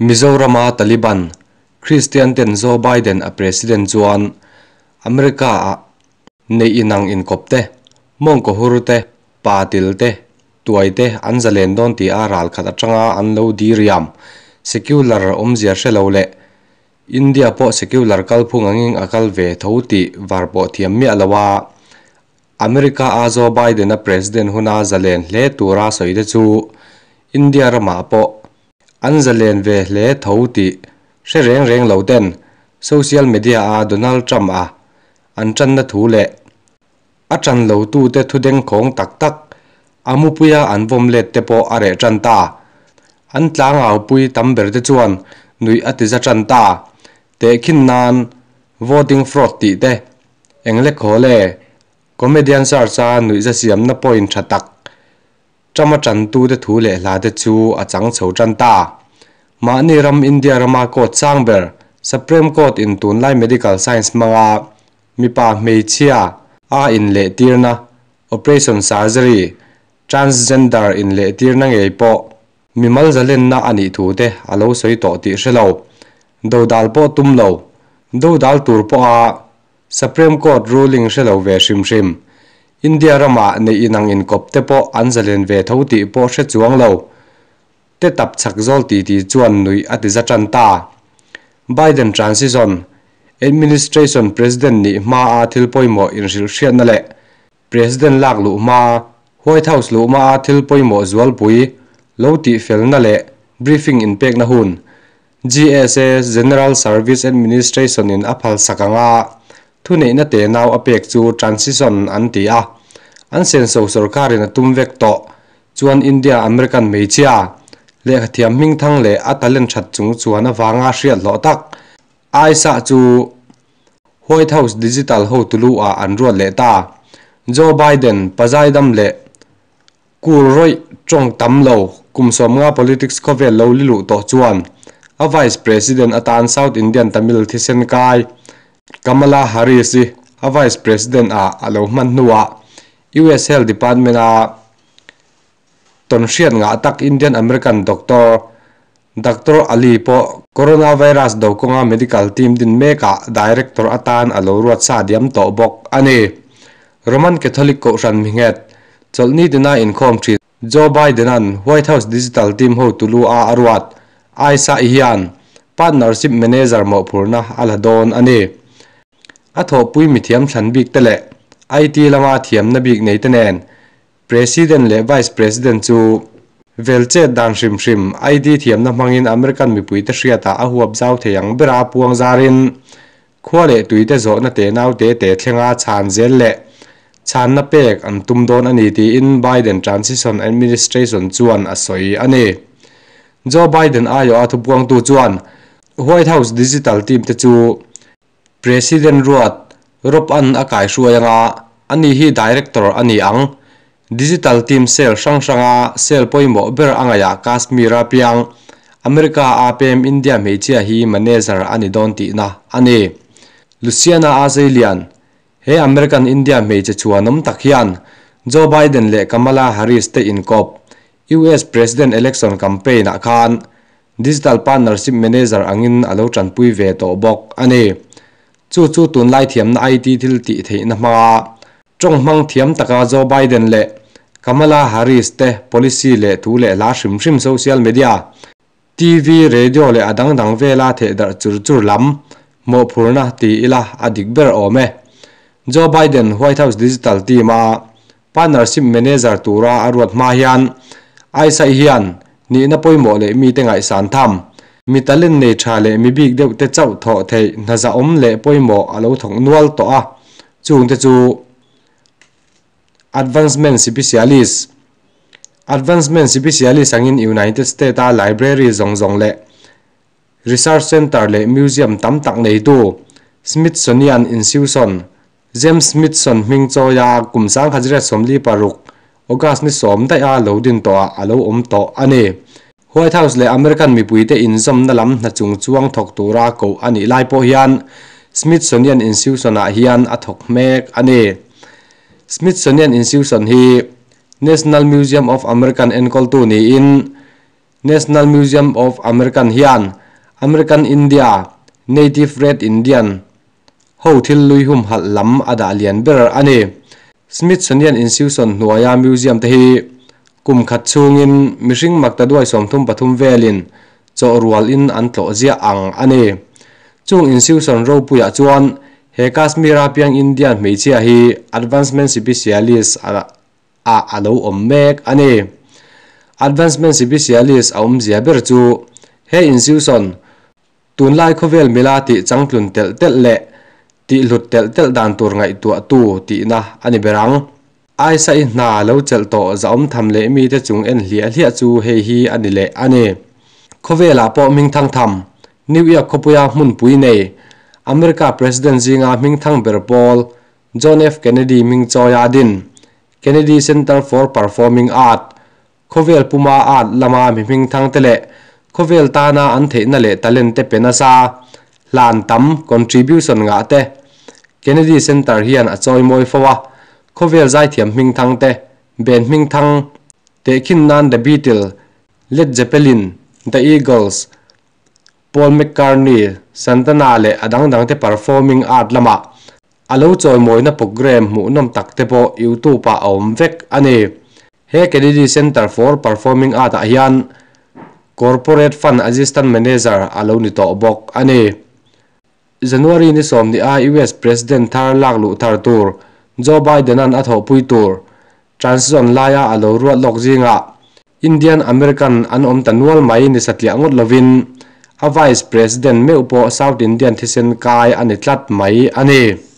Mizorama Taliban, Kristian ten Joe Biden a President chuan America ah neih inang inkawp te, mawngkaw hur te, pa til te, tuai te an zalen dawn tih a ral khat atanga an lo diriam secular awmzia hre lo leh India pawh secular kalphung angin a kal ve tho tih var pawh thiam miah lo a, America a Joe Biden a President huna zalen hle tura sawi te chu India ramah pawh an zalen ve hle tho tih hre reng reng lo ten social media a Donald Trump a an tanna thu leh a tan lo tute thu dengkhawng tak tak a mupuia an vawm let te pawh a reh tan ta. An tlangau pui tam ber te chuan nuih a ti za tan ta. Tehkhin nan voting fraud tih te eng le khaw le comedian search a nuih za siamna point tha tak Trump a tantute thu leh hla te chu a chang chho tan ta. Mahni ram India rama court sang ber Supreme Court in tunlai medical science hmanga mipa hmeichhia a inlehtirna operation surgery transgender inlehtirna ngei pawh mimal zalenna a nih thu te a lo sawi tawh tih hre lo. Dodal pawh tum lo. Dodal tur pawha Supreme Court ruling hre lo ve hrim hrim. India rama neih inang inkawp te pawh an zalen ve tho tih pawh hre chuang lo. Te tap chak zawl ti ti chuan nuih a ti za tan ta. Biden transition administration president nih hma a thil pawimawh inhrilh hriatna leh President lak luh hma White House luh hma a thil pawimawh zualpui lo tih felna leh briefing inpekna hun GSA General Service Administration in a phal sak anga thuneihna te nau a pek chu transition an ti a, an senso sorkarin a tum vek tawh chuan India American hmeichhia lehkha thiam hmingthang leh a talent that chung chuan avanga hriat hlawh tak Aisa chu White House Digital hotu ah an ruat leh ta. Joe Biden pazaidam leh Kul rawih tawng tam lo kum sawmnga politics khawvel lo liluh tawh chuan a Vice President atan South Indian Tamil thisen kai Kamala Harris i a Vice President ah a lo hman hnuah US Health Department a tawnhriat ngah tak Indian American Doctor Doctor Ali pawh coronavirus do kawnga medical team din mekah director atan a lo ruat sa diam tawh bawk a ni. Roman Catholic kohhran minghet chawlhni tina inkhawm thin Joe Biden-a'n White House digital team hotu lu a a ruat Aisa hian partnership manager mawhphurna a la dawn a ni. A thawhpui mithiam thlan bik te leh IT lama thiamna bik nei te nen President leh Vice President chu vel chet dan hrim hrim IT thiamna hmangin American mipui te hriatah a huap zau thei ang bera puang zarin khua leh tui te zawhna te nau te te thlenga chhan zel leh chhanna pek an tum dawn a ni tiin Biden transition administration chuan a sawi a ni. Joe Biden aiawh a thupuangtu chuan White House digital team te chu President ruat Rob an a kaihruai anga ani hi director a ni ang. Digital team cell hrang hranga cell pawimawh ber a ngaihah Kashmir a piang America a pem India hmeichhia hi manager a ni dawn tihna a ni. Luciana Azalian he American India hmeichhe chhuanawm tak hian Joe Biden leh Kamala Harris te inkawp US President election campaign ah khan Digital Partnership Manager angin a lo tanpui ve tawh bawk a ni. Chu chu tunlai thiamna IT thil tih theihna hmanga tawng hmang thiam taka Joe Biden leh Kamala Harris te policy leh thu leh hla hrim hrim social media, TV, radio leh a dang dang vela theh darh chur chur lam mawhphurna ti ila a dik ber awm e. Joe Biden White House Digital team a Partnership Manager tura a ruat hma hian Aisa hian nihna pawimawh leh mite ngaihsan tham, mi talent nei tha leh mi bik deuh te chauh thawh theih hna zahawm leh pawimawh a lo thawk nual tawh a, chungte chu Advancement Specialist Advancement Specialist angin United States a library zawng zawng leh Research Center leh Museum tam tak neitu Smithsonian Institution James Smithson hming chawia kum 1946 August ni sawm daih a lo din tawhah a lo awm tawh a ni. White House leh American mipuite inzawmna lam hna chung chuang thawk tura koh a nih lai pawh hian Smithsonian Institution-ah hian a thawk hmek a ni. Smithsonian Institution hi National Museum of American enkawltu niin National Museum of American hian American India, Native Red Indian, ho thil lui humhalh lam a dah lian ber a ni. Smithsonian Institution hnuaia museum te hi kum khat chhungin mihring maktaduai 33 velin chawh rualin an tlawh ziah ang a ni. Chung institution ropuiah chuan he Kashmir-a piang Indian hmeichhia hi Advancement Specialist ah a lo awm mek a ni. Advancement Specialist a awmzia ber chu he institution tunlai khawvel mila tih changtlun telh telh leh tih hlut telh telh dan tur ngaihtuahtu tihna a ni ber ang. Aisa i hna lo chelh tawh zahawm tham leh mite chung en hliah hliah chu hei hi a ni leh a ni. Khawvelah pawh hmingthang tham, New York khawpuia hmunpui nei, America President zinga hmingthang ber pawl John F. Kennedy hmingchawia din, Kennedy Center for Performing Art, khawvel puma art lama mi hmingthang te leh khawvel tana an theihna leh talent te pe nasa, hlan tam, contribution ngah te Kennedy Center hian a chawimawi fo a, khawvel zaithiam hmingthang te, ben hmingthang tehkhin nan The Beatles, Led Zeppelin, The Eagles, Paul McCartney, Santana leh a dang dang te performing art lamah a lo chawimawina programme hmuhnawm tak te pawh YouTube ah a awm vek a ni. He Kennedy Center for Performing Art ah hian Corporate Fund Assistant Manager a lo ni tawh bawk a ni. January ni 10 a US President thar lak luh thar tur Joe Biden-a'n a thawhpui tur transition laia a lo ruat lawk zingah Indian American an awm ta nual mai ni satliah ngawt lovin a Vice President meuh pawh South Indian thisen kai a ni tlat mai a ni.